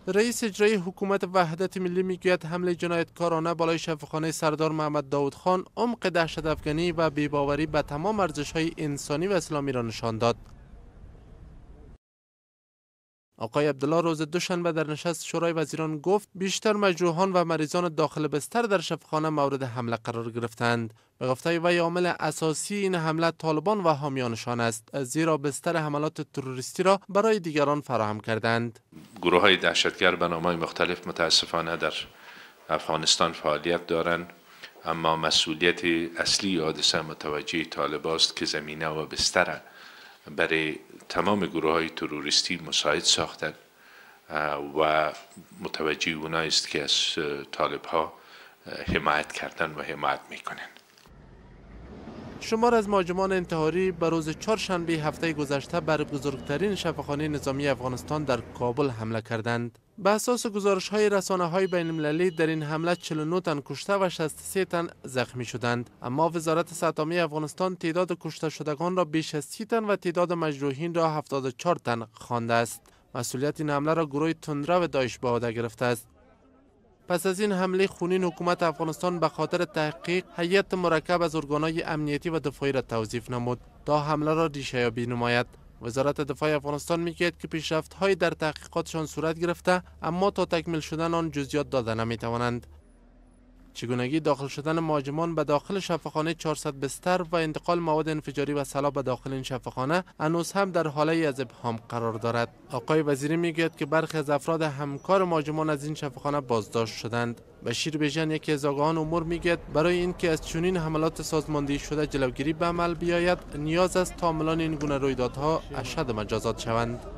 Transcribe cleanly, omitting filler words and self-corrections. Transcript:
رئیس اجرایی حکومت وحدت ملی میگوید حمله جنایتکارانه بالای شفاخانه سردار محمد داود خان عمق دهشت افغانی و بی‌باوری به تمام ارزش‌های انسانی و اسلامی را نشان داد. آقای عبدالله روز دوشنبه در نشست شورای وزیران گفت بیشتر مجروحان و مریضان داخل بستر در شفاخانه مورد حمله قرار گرفتند. به گفته وی عامل اساسی این حمله طالبان و حامیانشان است، زیرا بستر حملات تروریستی را برای دیگران فراهم کردند. گروه‌های دهشتگر به نام‌های مختلف متاسفانه در افغانستان فعالیت دارند، اما مسئولیت اصلی حادثه متوجه طالبان است که زمینه و بستر برای تمام گروه های تروریستی مساعد ساختند و متوجه اونایی است که از طالب ها حمایت کردن و حمایت میکنند. شمار از مهاجمان انتحاری به روز چهارشنبه هفته گذشته بر بزرگترین شفاخانه نظامی افغانستان در کابل حمله کردند. به اساس گزارش های رسانه های بین المللی در این حمله 49 تن کشته و 63 تن زخمی شدند، اما وزارت صحت عامه افغانستان تعداد کشته شدگان را بیش از 30 تن و تعداد مجروحین را 74 تن خوانده است. مسئولیت این حمله را گروه تندرو داعش به عهده گرفته است. پس از این حمله خونین حکومت افغانستان به خاطر تحقیق هیئت مرکب از ارگان‌های امنیتی و دفاعی را توظیف نمود تا حمله را ریشه‌یابی نماید. وزارت دفاع افغانستان میگوید که پیشرفت‌های در تحقیقاتشان صورت گرفته، اما تا تکمیل شدن آن جزئیات داده نمیتوانند. چگونگی داخل شدن مهاجمان به داخل شفاخانه 400 بستر و انتقال مواد انفجاری و سلاح به داخل این شفاخانه هنوز هم در حاله از ابهام قرار دارد. آقای وزیری میگوید که برخی از افراد همکار مهاجمان از این شفاخانه بازداشت شدند. بشیر بیژن یکی از آگاهان امور میگوید برای اینکه از چنین حملات سازماندهی شده جلوگیری به عمل بیاید نیاز است تا عاملان این گونه رویدادها اشد مجازات شوند.